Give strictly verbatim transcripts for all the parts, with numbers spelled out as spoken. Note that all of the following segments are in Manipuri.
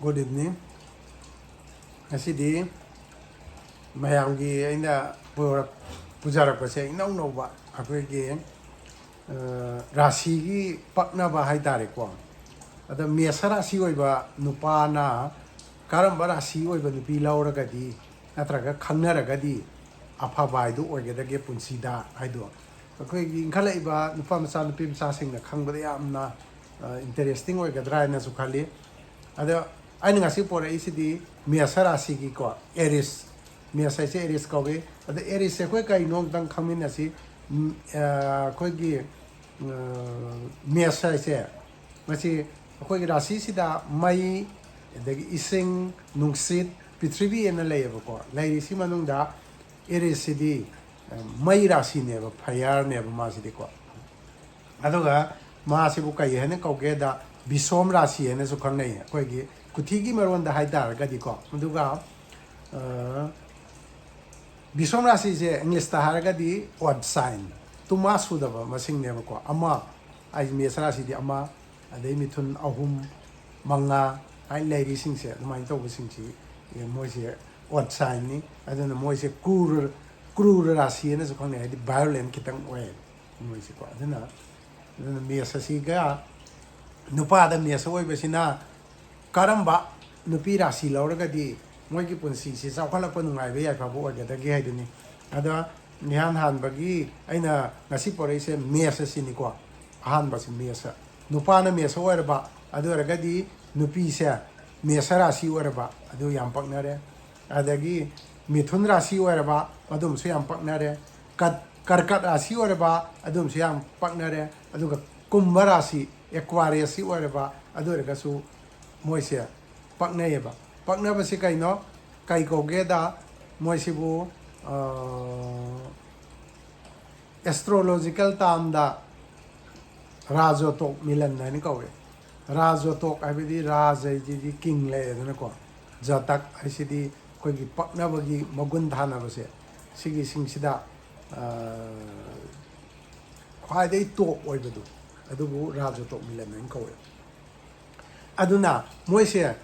Good evening. ꯉꯁꯤꯗꯤ ꯃꯌꯥꯝꯒꯤ ꯑꯩꯅ ꯄꯨꯔꯛ- ꯄꯨꯖꯔꯛꯄꯁꯦ ꯏꯅꯧ ꯅꯧꯕ ꯑꯩꯈꯣꯏꯒꯤ, ꯑ, ꯔꯥꯁꯤꯒꯤ ꯄꯛꯅꯕ ꯍꯥꯏꯇꯥꯔꯦꯀꯣ꯫ ꯑꯗ ꯃꯦꯁ ꯔꯥꯁꯤ ꯑꯣꯏꯕ ꯅꯨꯄꯥꯅ ꯀꯔꯝꯕ ꯔꯥꯁꯤ ꯑꯣꯏꯕ ꯅꯨꯄꯤ ꯂꯧꯔꯒꯗꯤ ꯅꯠꯇ꯭ꯔꯒ ꯈꯪꯅꯔꯒꯗꯤ ꯑꯐꯕ ꯍꯥꯏꯗꯨ ꯑꯣꯏꯒꯗꯒꯦ ꯄꯨꯟꯁꯤꯗ ꯍꯥꯏꯗꯣ ꯑꯩꯈꯣꯏꯒꯤ ꯏꯟꯈꯠꯂꯛꯏꯕ ꯅꯨꯄꯥ ꯃꯆꯥ ꯅꯨꯄꯤ ꯃꯆꯥꯁꯤꯡꯅ ꯈꯪꯕꯗ ꯌꯥꯝꯅ, ꯑ, interesting ꯑꯣꯏꯒꯗ꯭ꯔꯥ ꯍꯥꯏꯅꯁꯨ ꯈꯜꯂꯤ꯫ ꯑꯗ ꯑꯩꯅ ꯉꯁꯤ ꯄꯣꯔꯛꯏꯁꯤꯗꯤ ꯃꯦꯁ ꯔꯥꯁꯤꯒꯤꯀꯣ, ꯑꯦꯔꯤꯁ꯫ ꯃꯦꯁ ꯍꯥꯏꯁꯦ ꯑꯦꯔꯤꯁ ꯀꯧꯏ꯫ ꯑꯗ ꯑꯦꯔꯤꯁꯁꯦ ꯑꯩꯈꯣꯏ ꯀꯩꯅꯣ ꯑꯝꯇꯪ ꯈꯪꯃꯤꯟꯅꯁꯤ꯫ ꯎꯝ, ꯑ, ꯑꯩꯈꯣꯏꯒꯤ, ꯑ, ꯃꯦꯁ ꯍꯥꯏꯁꯦ, ꯃꯁꯤ ꯑꯩꯈꯣꯏꯒꯤ ꯔꯥꯁꯤꯁꯤꯗ ꯃꯩ, ꯑꯗꯒꯤ ꯏꯁꯤꯡ, ꯅꯨꯡꯁꯤꯠ, ꯄ꯭ꯔꯤꯊꯤꯕꯤ ꯑꯅ ꯂꯩꯌꯦꯕꯀꯣ꯫ ꯂꯩꯔꯤꯁꯤ ꯃꯅꯨꯡꯗ ꯑꯦꯔꯤꯁꯁꯤꯗꯤ, ꯑ, ꯃꯩ ꯔꯥꯁꯤꯅꯦꯕ, ꯐꯥꯏꯌꯔꯅꯦꯕ ꯃꯥꯁꯤꯗꯤꯀꯣ꯫ ꯑꯗꯨꯒ ꯃꯥꯁꯤꯕꯨ ꯀꯔꯤ ꯍꯥꯏꯅ ꯀꯧꯒꯦꯗ, ꯕꯤꯁꯣꯝ ꯔꯥꯁꯤ ꯍꯥꯏꯅꯁꯨ ꯈꯪꯅꯩ꯫ ꯑꯩꯈꯣꯏꯒꯤ ꯀꯨꯊꯤꯒꯤ ꯃꯔꯣꯟꯗ ꯍꯥꯏ ꯇꯥꯔꯒꯗꯤꯀꯣ꯫ ꯑꯗꯨꯒ, ꯑ, ꯕꯤꯁꯣꯝ ꯔꯥꯁꯤꯁꯦ ꯏꯪꯂꯤꯁꯇ ꯍꯥꯏꯔꯒꯗꯤ odd sign, ꯇꯨꯃꯥ ꯁꯨꯗꯕ ꯃꯁꯤꯡꯅꯦꯕꯀꯣ꯫ ꯑꯃ, ꯑꯩ ꯃꯦꯁ ꯔꯥꯁꯤꯗꯤ ꯑꯃ, ꯑꯗꯩ ꯃꯤꯊꯨꯟ ꯑꯍꯨꯝ, ꯃꯉꯥ ꯍꯥꯏꯅ ꯂꯩꯔꯤꯁꯤꯡꯁꯦ, ꯑꯗꯨꯃꯥꯏꯅ ꯇꯧꯕꯁꯤꯡꯁꯤ, ꯑꯦ, ꯃꯣꯏꯁꯦ odd signꯅꯤ꯫ ꯑꯗꯨꯅ ꯃꯣꯏꯁꯦ ꯀ꯭ꯔꯨꯔ, ꯀ꯭ꯔꯨꯔ ꯔꯥꯁꯤ ꯍꯥꯏꯅꯁꯨ ꯈꯪꯅꯩ, ꯍꯥꯏꯗꯤ violent ꯈꯤꯇꯪ ꯑꯣꯏꯌꯦꯕ ꯃꯣꯏꯁꯦꯀꯣ꯫ ꯑꯗꯨꯅ, ꯑꯗꯨꯅ ꯃꯦꯁ ꯑꯁꯤꯒ ꯅꯨꯄꯥꯗ ꯃꯦꯁ ꯑꯣꯏꯕꯁꯤꯅ ꯀꯔꯝꯕ ꯅꯨꯄꯤ ꯔꯥꯁꯤ ꯂꯧꯔꯒꯗꯤ ꯃꯣꯏꯒꯤ ꯄꯨꯟꯁꯤꯁꯤ ꯆꯥꯎꯈꯠꯂꯛꯄ ꯅꯨꯡꯉꯥꯏꯕ ꯌꯥꯏꯐꯕ ꯑꯣꯏꯒꯗꯒꯦ ꯍꯥꯏꯗꯨꯅꯤ꯫ ꯑꯗ ꯏꯍꯥꯟ ꯍꯥꯟꯕꯒꯤ ꯑꯩꯅ ꯉꯁꯤ ꯄꯣꯔꯛꯏꯁꯦ ꯃꯦꯁ ꯑꯁꯤꯅꯤꯀꯣ꯫ ꯑꯍꯥꯟꯕꯁꯤ ꯃꯦꯁ꯫ ꯅꯨꯄꯥꯅ ꯃꯦꯁ ꯑꯣꯏꯔꯕ, ꯑꯗꯨ ꯑꯣꯏꯔꯒꯗꯤ ꯅꯨꯄꯤꯁꯦ ꯃꯦꯁ ꯔꯥꯁꯤ ꯑꯣꯏꯔꯕ, ꯑꯗꯨ ꯌꯥꯝ ꯄꯛꯅꯔꯦ꯫ ꯑꯗꯒꯤ ꯃꯤꯊꯨꯟ ꯔꯥꯁꯤ ꯑꯣꯏꯔꯕ, ꯑꯗꯨꯝꯁꯨ ꯌꯥꯝ ꯄꯛꯅꯔꯦ꯫ ꯀꯠ-, ꯀꯔꯀꯠ ꯔꯥꯁꯤ ꯑꯣꯏꯔꯕ, ꯑꯗꯨꯝꯁꯨ ꯌꯥꯝ ꯄꯛꯅꯔꯦ꯫ ꯑꯗꯨꯒ ꯀꯨꯝꯚ ꯔꯥꯁꯤ, ꯑꯦꯀ꯭ꯋꯥꯔꯤꯌꯁꯁꯤ ꯑꯣꯏꯔꯕ, ꯑꯗꯨ ꯑꯣꯏꯔꯒꯁꯨ ꯃꯣꯏꯁꯦ ꯄꯛꯅꯩꯌꯦꯕ꯫ ꯄꯛꯅꯕꯁꯤ ꯀꯩꯅꯣ? ꯀꯩ ꯀꯧꯒꯦꯗ, ꯃꯣꯏꯁꯤꯕꯨ, ꯑ, ꯑꯦꯁꯇ꯭ꯔꯣꯂꯣꯖꯤꯀꯦꯜ ꯇꯥꯝꯗ ꯔꯥꯖꯣꯇꯣꯛ ꯃꯤꯂꯟ ꯍꯥꯏꯅ ꯀꯧꯋꯦ꯫ ꯔꯥꯖꯣꯇꯣꯛ ꯍꯥꯏꯕꯗꯤ ꯔꯥꯖ ꯍꯥꯏꯁꯤꯗꯤ ꯀꯤꯡ ꯂꯩꯔꯦꯗꯅꯀꯣ꯫ ꯖꯥꯇꯛ ꯍꯥꯏꯁꯤꯗꯤ ꯑꯩꯈꯣꯏꯒꯤ ꯄꯛꯅꯕꯒꯤ ꯃꯒꯨꯟ ꯊꯥꯅꯕꯁꯦ, ꯁꯤꯒꯤꯁꯤꯡꯁꯤꯗ, ꯑ, ꯈ꯭ꯋꯥꯏꯗꯒꯤ ꯇꯣꯞ ꯑꯣꯏꯕꯗꯨ, ꯑꯗꯨꯕꯨ ꯔꯥꯖꯣꯇꯣꯛ ꯃꯤꯂꯟ ꯍꯥꯏꯅ ꯀꯧꯋꯦ꯫ ꯑꯗꯨꯅ ꯃꯣꯏꯁꯦ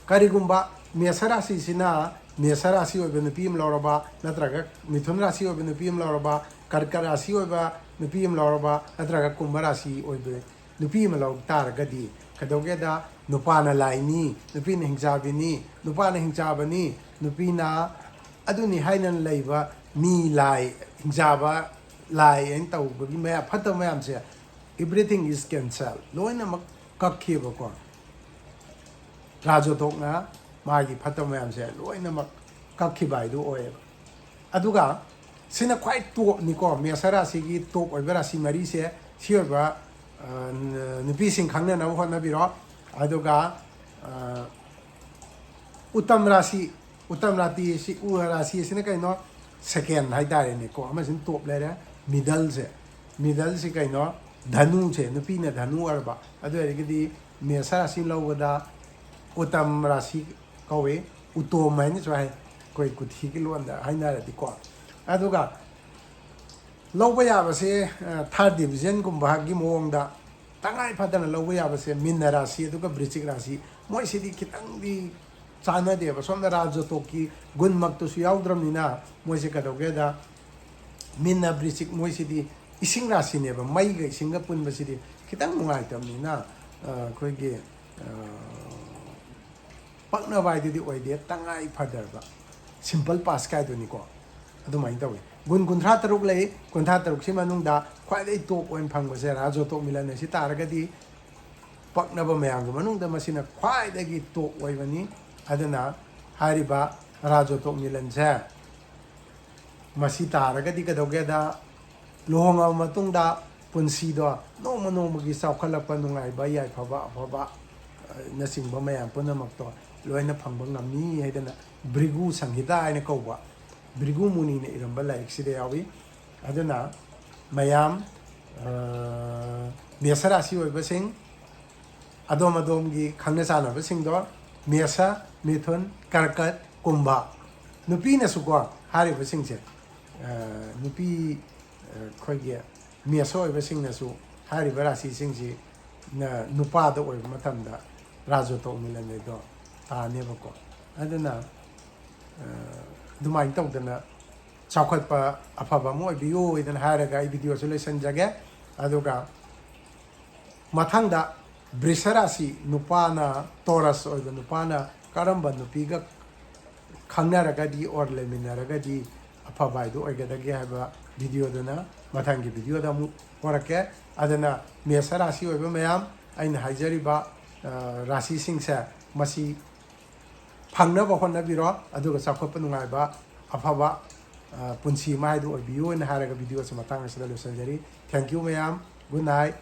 ꯀꯔꯤꯒꯨꯝꯕ ꯃꯦꯁ ꯔꯥꯁꯤꯁꯤꯅ ꯃꯦꯁ ꯔꯥꯁꯤ ꯑꯣꯏꯕ ꯅꯨꯄꯤ ꯑꯃ ꯂꯧꯔꯕ, ꯅꯠꯇ꯭ꯔꯒ ꯃꯤꯊꯨꯟ ꯔꯥꯁꯤ ꯑꯣꯏꯕ ꯅꯨꯄꯤ ꯑꯃ ꯂꯧꯔꯕ, ꯀꯔꯀꯠ ꯔꯥꯁꯤ ꯑꯣꯏꯕ ꯅꯨꯄꯤ ꯑꯃ ꯂꯧꯔꯕ, ꯅꯠꯇ꯭ꯔꯒ ꯀꯨꯝꯚ ꯔꯥꯁꯤ ꯑꯣꯏꯕ ꯅꯨꯄꯤ ꯑꯃ ꯂꯧ ꯇꯥꯔꯒꯗꯤ, ꯀꯩꯗꯧꯒꯦꯗ, ꯅꯨꯄꯥꯅ ꯂꯥꯏꯅꯤ, ꯅꯨꯄꯤꯅ ꯍꯤꯡꯆꯥꯕꯤꯅꯤ, ꯅꯨꯄꯥꯅ ꯍꯤꯡꯆꯥꯕꯅꯤ, ꯅꯨꯄꯤꯅ ꯑꯗꯨꯅꯤ ꯍꯥꯏꯅ ꯂꯩꯕ ꯃꯤ, ꯂꯥꯏ, ꯍꯤꯡꯆꯥꯕ ꯂꯥꯏ ꯍꯥꯏꯅ ꯇꯧꯕꯒꯤ ꯃꯌꯥꯝ, ꯐꯠꯇꯕ ꯃꯌꯥꯝꯁꯦ, everything is cancel, ꯂꯣꯏꯅꯃꯛ ꯀꯛꯈꯤꯕꯀꯣ꯫ ꯔꯥꯖꯣꯇꯣꯛꯅ ꯃꯥꯒꯤ ꯐꯠꯇꯕ ꯃꯌꯥꯝꯁꯦ ꯂꯣꯏꯅꯃꯛ ꯀꯛꯈꯤꯕ ꯍꯥꯏꯗꯨ ꯑꯣꯏꯌꯦꯕ꯫ ꯑꯗꯨꯒ ꯁꯤꯅ ꯈ꯭ꯋꯥꯏ ꯇꯣꯞꯅꯤꯀꯣ, ꯃꯦꯁ ꯔꯥꯁꯤꯒꯤ ꯇꯣꯞ ꯑꯣꯏꯕ ꯔꯥꯁꯤ ꯃꯔꯤꯁꯦ ꯁꯤ ꯑꯣꯏꯕ, ꯑ, ꯅꯨꯄꯤꯁꯤꯡ ꯈꯪꯅꯅꯕ ꯍꯣꯠꯅꯕꯤꯔꯣ꯫ ꯑꯗꯨꯒ, ꯑ, ꯎꯇꯝ ꯔꯥꯁꯤ, ꯎꯇꯝ ꯔꯥꯇꯤ ꯑꯁꯤ, ꯎ ꯔꯥꯁꯤ ꯑꯁꯤꯅ ꯀꯩꯅꯣ? ꯁꯦꯀꯦꯟ ꯍꯥꯏꯇꯥꯔꯦꯅꯦꯀꯣ, ꯑꯃꯁꯤꯅ ꯇꯣꯞ ꯂꯩꯔꯦ꯫ ꯃꯤꯗꯜꯁꯦ, ꯃꯤꯗꯜꯁꯤ ꯀꯩꯅꯣ? ꯙꯅꯨꯁꯦ, ꯅꯨꯄꯤꯅ ꯙꯅꯨ ꯑꯣꯏꯔꯕ꯫ ꯑꯗꯨ ꯑꯣꯏꯔꯒꯗꯤ ꯃꯦꯁ ꯔꯥꯁꯤ ꯂꯧꯕꯗ ꯎꯇꯝ ꯔꯥꯁꯤ ꯀꯧꯏ, ꯎꯇꯣꯝ ꯍꯥꯏꯅꯁꯨ ꯍꯥꯏ, ꯑꯩꯈꯣꯏ ꯀꯨꯊꯤꯒꯤ ꯂꯣꯟꯗ ꯍꯥꯏꯅꯔꯗꯤꯀꯣ꯫ ꯑꯗꯨꯒ ꯂꯧꯕ ꯌꯥꯕꯁꯦ, ꯑ, ꯊꯥꯔꯠ ꯗꯤꯕꯤꯖꯟꯒꯨꯝꯕꯒꯤ ꯃꯑꯣꯡꯗ ꯇꯉꯥꯏ ꯐꯗꯅ ꯂꯧꯕ ꯌꯥꯕꯁꯦ ꯃꯤꯟꯅ ꯔꯥꯁꯤ ꯑꯗꯨꯒ ꯕ꯭ꯔꯤꯆꯤꯛ ꯔꯥꯁꯤ, ꯃꯣꯏꯁꯤꯗꯤ ꯈꯤꯇꯪꯗꯤ ꯆꯥꯟꯅꯗꯦꯕ꯫ ꯁꯣꯝꯗ ꯔꯥꯖꯣꯇꯣꯛꯀꯤ ꯒꯨꯟꯃꯛꯇꯨꯁꯨ ꯌꯥꯎꯗ꯭ꯔꯕꯅꯤꯅ ꯃꯣꯏꯁꯦ ꯀꯩꯗꯧꯒꯦꯗ, ꯃꯤꯟꯅ ꯕ꯭ꯔꯤꯆꯤꯛ ꯃꯣꯏꯁꯤꯗꯤ ꯏꯁꯤꯡ ꯔꯥꯁꯤꯅꯦꯕ, ꯃꯩꯒ ꯏꯁꯤꯡꯒ ꯄꯨꯟꯕꯁꯤꯗꯤ ꯈꯤꯇꯪ ꯅꯨꯡꯉꯥꯏꯇꯕꯅꯤꯅ, ꯑ, ꯑꯩꯈꯣꯏꯒꯤ, ꯑ, ꯄꯛꯅꯕ ꯍꯥꯏꯗꯨꯗꯤ ꯑꯣꯏꯗꯦ, ꯇꯉꯥꯏ ꯐꯗ꯭ꯔꯕ ꯁꯤꯝꯄꯜ ꯄꯥꯁ ꯀꯥꯏꯗꯨꯅꯤꯀꯣ꯫ ꯑꯗꯨꯃꯥꯏꯅ ꯇꯧꯋꯤ꯫ ꯒꯨꯟ ꯀꯨꯟꯊ꯭ꯔꯥ ꯇꯔꯨꯛ ꯂꯩ, ꯀꯨꯟꯊ꯭ꯔꯥ ꯇꯔꯨꯛꯁꯤ ꯃꯅꯨꯡꯗ ꯈ꯭ꯋꯥꯏꯗꯒꯤ ꯇꯣꯞ ꯑꯣꯏꯅ ꯐꯪꯕꯁꯦ ꯔꯥꯖꯣꯇꯣꯛ ꯃꯤꯂꯟ ꯑꯁꯤ ꯇꯥꯔꯒꯗꯤ ꯄꯛꯅꯕ ꯃꯌꯥꯝꯒꯤ ꯃꯅꯨꯡꯗ ꯃꯁꯤꯅ ꯈ꯭ꯋꯥꯏꯗꯒꯤ ꯇꯣꯞ ꯑꯣꯏꯕꯅꯤ꯫ ꯑꯗꯨꯅ ꯍꯥꯏꯔꯤꯕ ꯔꯥꯖꯣꯇꯣꯛ ꯃꯤꯂꯟꯁꯦ ꯃꯁꯤ ꯇꯥꯔꯒꯗꯤ ꯀꯩꯗꯧꯒꯦꯗ, ꯂꯨꯍꯣꯡꯉꯕ ꯃꯇꯨꯡꯗ ꯄꯨꯟꯁꯤꯗꯣ ꯅꯣꯡꯃ ꯅꯣꯡꯃꯒꯤ ꯆꯥꯎꯈꯠꯂꯛꯄ, ꯅꯨꯡꯉꯥꯏꯕ, ꯌꯥꯏꯐꯕ, ꯑꯐꯕ, ꯑ, ꯅꯆꯤꯡꯕ ꯃꯌꯥꯝ ꯄꯨꯝꯅꯃꯛꯇꯣ ꯂꯣꯏꯅ ꯐꯪꯕ ꯉꯝꯃꯤ ꯍꯥꯏꯗꯅ ꯚ꯭ꯔꯤꯒꯨ ꯁꯪꯍꯤꯇꯥ ꯍꯥꯏꯅ ꯀꯧꯕ ꯚ꯭ꯔꯤꯒꯨ ꯃꯨꯅꯤꯅ ꯏꯔꯝꯕ ꯂꯥꯏꯔꯤꯛꯁꯤꯗ ꯌꯥꯎꯏ꯫ ꯑꯗꯨꯅ ꯃꯌꯥꯝ, ꯑ, ꯃꯦꯁ ꯔꯥꯁꯤ ꯑꯣꯏꯕꯁꯤꯡ, ꯑꯗꯣꯝ ꯑꯗꯣꯝꯒꯤ ꯈꯪꯅ ꯆꯥꯟꯅꯕꯁꯤꯡꯗꯣ, ꯃꯦꯁ, ꯃꯤꯊꯨꯟ, ꯀꯔꯀꯠ, ꯀꯨꯝꯚ, ꯅꯨꯄꯤꯅꯁꯨꯀꯣ ꯍꯥꯏꯔꯤꯕꯁꯤꯡꯁꯦ, ꯑ, ꯅꯨꯄꯤ, ꯑ, ꯑꯩꯈꯣꯏꯒꯤ ꯃꯦꯁ ꯑꯣꯏꯕꯁꯤꯡꯅꯁꯨ ꯍꯥꯏꯔꯤꯕ ꯔꯥꯁꯤꯁꯤꯡꯁꯤ ꯅ-, ꯅꯨꯄꯥꯗ ꯑꯣꯏꯕ ꯃꯇꯝꯗ ꯔꯥꯖꯣꯇꯣꯛ ꯃꯤꯂꯟ ꯑꯗꯣ ꯂꯥꯛꯑꯅꯦꯕꯀꯣ꯫ ꯑꯗꯨꯅ ꯑꯗꯨꯃꯥꯏꯅ ꯇꯧꯗꯅ ꯆꯥꯎꯈꯠꯄ ꯑꯐꯕ ꯑꯃ ꯑꯣꯏꯕꯤꯌꯨ ꯍꯥꯏꯗꯅ ꯍꯥꯏꯔꯒ ꯑꯩ ꯚꯤꯗꯤꯑꯣꯁꯨ ꯂꯣꯏꯁꯤꯟꯖꯒꯦ꯫ ꯑꯗꯨꯒ ꯃꯊꯪꯗ ꯕ꯭ꯔꯤꯁ ꯔꯥꯁꯤ ꯅꯨꯄꯥꯅ, ꯇꯣꯔꯁ ꯑꯣꯏꯕ ꯅꯨꯄꯥꯅ ꯀꯔꯝꯕ ꯅꯨꯄꯤꯒ ꯈꯪꯅꯔꯒꯗꯤ or ꯂꯩꯃꯤꯟꯅꯔꯒꯗꯤ ꯑꯐꯕ ꯍꯥꯏꯗꯨ ꯑꯣꯏꯒꯗꯒꯦ ꯍꯥꯏꯕ ꯚꯤꯗꯤꯑꯣꯗꯨꯅ ꯃꯊꯪꯒꯤ ꯚꯤꯗꯤꯑꯣꯗ ꯑꯃꯨꯛ ꯄꯣꯔꯛꯀꯦ꯫ ꯑꯗꯨꯅ ꯃꯦꯁ ꯔꯥꯁꯤ ꯑꯣꯏꯕ ꯃꯌꯥꯝ, ꯑꯩꯅ ꯍꯥꯏꯖꯔꯤꯕ ꯔꯥꯁꯤꯁꯤꯡꯁꯦ ꯃꯁꯤ ꯐꯪꯅꯕ ꯍꯣꯠꯅꯕꯤꯔꯣ꯫ ꯑꯗꯨꯒ ꯆꯥꯎꯈꯠꯄ ꯅꯨꯡꯉꯥꯏꯕ ꯑꯐꯕ ꯄꯨꯟꯁꯤ ꯑꯃ ꯍꯥꯏꯗꯨ ꯑꯣꯏꯕꯤꯌꯨ ꯍꯥꯏꯅ ꯍꯥꯏꯔꯒ ꯚꯤꯗꯤꯑꯣꯁꯤ ꯃꯇꯥꯡ ꯑꯁꯤꯗ ꯂꯣꯏꯁꯤꯟꯖꯔꯤ꯫ Thank you ꯃꯌꯥꯝ꯫ Good night꯫